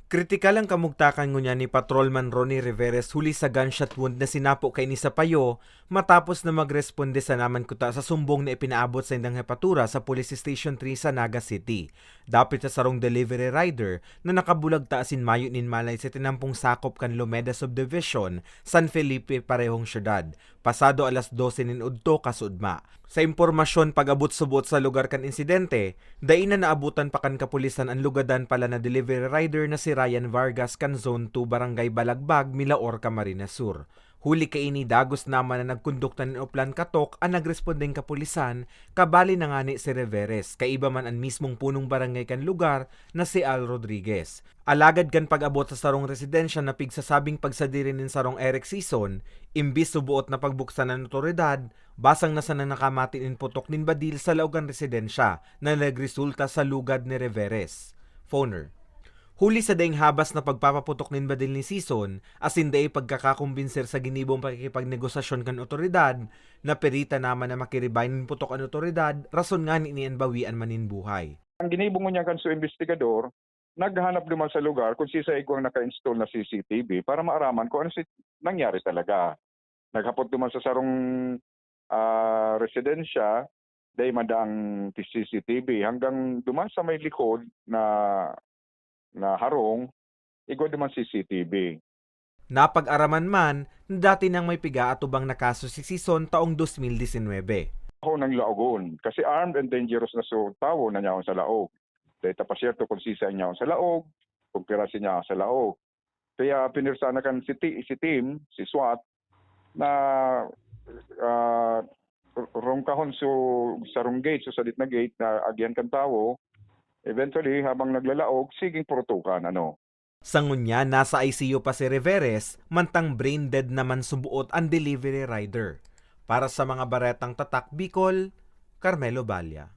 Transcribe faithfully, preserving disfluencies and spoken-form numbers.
Kritikal ang kamugtakan ngunyan ni Patrolman Ronnie Reveres huli sa gunshot wound na sinapo kaini sa payo matapos na magresponde sa naman kuta sa sumbong na ipinaabot sa indang hepatura sa Police Station three sa Naga City. Dapit sa sarong delivery rider na nakabulag ta asin mayo nin malay sa tinampong sakop kan Lumeda Subdivision, San Felipe, parehong syudad, pasado alas dose nin udto kasuodma. Sa impormasyon, pag-abot subot sa lugar kan insidente, dai na naabutan pa kan kapulisan an lugadan pala na delivery rider na si Ryan Vargas kan Zone two, Barangay Balagbag, Milaor, Camarines Sur. Huli kaini, dagos naman na nagkondukta nin oplan katok an nagrespondeng kapulisan, kabali na ngani si Reveres, kaiba man an mismong punong barangay kan lugar na si Al Rodriguez. Alagad kan pag-abot sa sarong residensya na pigsasabing pagsadiri nin sarong Eric Sison, imbis suboot na pagbuksan ng otoridad, basang na sanang nakamati nin putok nin badil sa laog kan residensya na nagresulta sa lugad ni Reveres. Foner. Huli sa daing habas na pagpapaputok nin badil ni Sison, asin dai pagkakakumbinser sa ginibong pakikipagnegosasyon kan otoridad, napiritan naman na makiribay nin putok an otoridad, rason ngani ni an bawian man nin buhay. Ang ginibo ngunyan kan su investigador, naghanap duman sa lugar kung sisay igwang naka-install na C C T V para maaraman kung ano si nangyari talaga. Naghapot duman sa sarong, ah, residensya, dai man daang C C T V. Hanggang duman sa may likod na, na harong, igwa duman C C T V. Napag-araman man na dati nang may piga-atubang na kaso si Sison taong dos mil disinwebe. Ako nang laogon, kasi armed and dangerous na so tawo na niyaon sa laog. Dai ta pa siyerto kung sisay niyaon sa laog, kung pira si niyaon sa laog. Kaya pinirsa na kan si ti-, si team, si SWAT, na, ah, r-, rungkahon so sarong gate, so sadit na gate na agihan kan tawo. Eventually, habang naglalaog, siging purutukan, ano. Sa ngunyan, nasa I C U pa si Reveres, mantang brain dead naman suboot an delivery rider. Para sa mga Baretang Tatak Bicol, Carmelo Balla.